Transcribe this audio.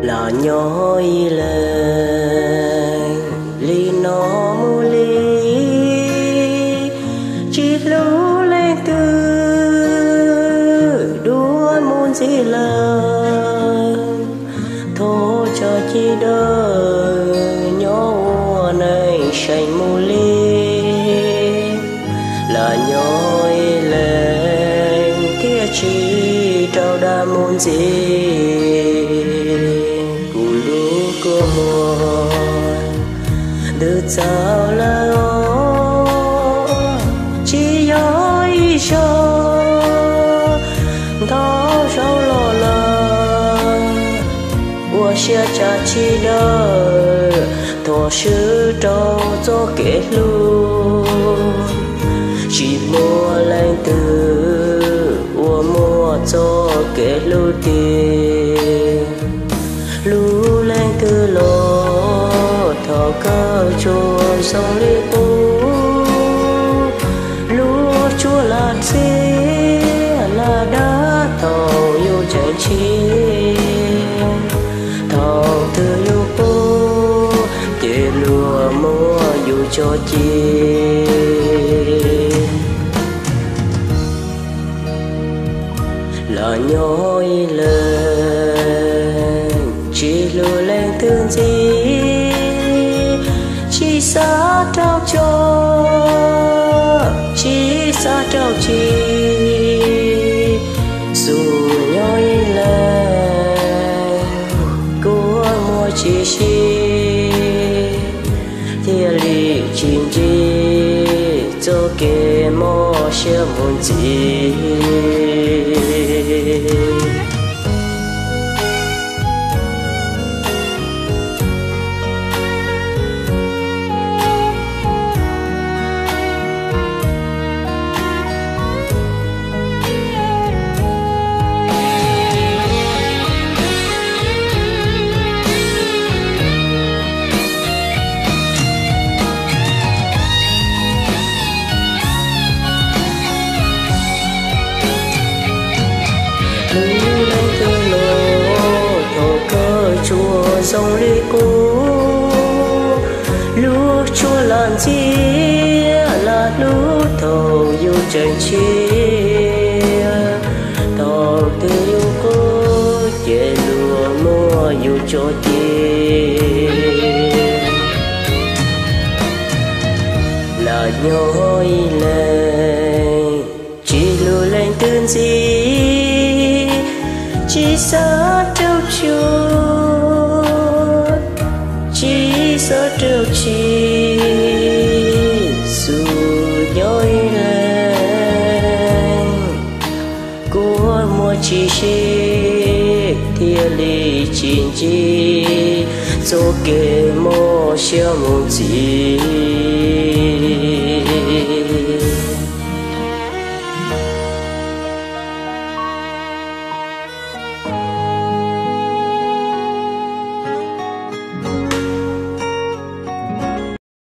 Lam nyob ib leeg li no mus li, tsis hlub leej twg dua mus ntxiv lawm. Thov tso ci dawb nyob ua neej seem mus li. Lam nyob ib leeg thiaj tsis raug dag mus ntxiv. Kuv lub kua muag ntws txaus lawm os, tsis yog ib zaug, ntau zaug los lawm. Ua siab tsa tsis dawb, thov swb rau txoj kev hlub. Tsis muaj leej twg uas muaj txoj kev hlub tiag. Hlub leej twg los thov kawg tsuas zoo li qub. Luag tsuas lam txib lam dag thaum yus tseem tshiab. Thaum twg yus qub ces luag muab yus tso ci. Lam nyob ib leeg tsis hlub leej twg ntxiv, tsis xav raug tso, tsis xav raug tsi. Xub nyob ib leeg kua muag tsis sib, thiaj li tsis ntsib txoj kev mob siab mus ntxiv. Hlub leej twg los thov kawg tsuas zoo li qub. Luag tsuas lam ntxias lam hlub thaum yus tseem tshiab. Thaum twg yus qub ces luag muab yus tso ci. Lam nyob ib leeg tsis hlub leej twg ntxiv, tsis xav raug tso, tsis xav raug tsi. Xub nyob ib leeg kua muag tsis sib, thiaj li tsis ntsib txoj kev mob siab mus ntxiv.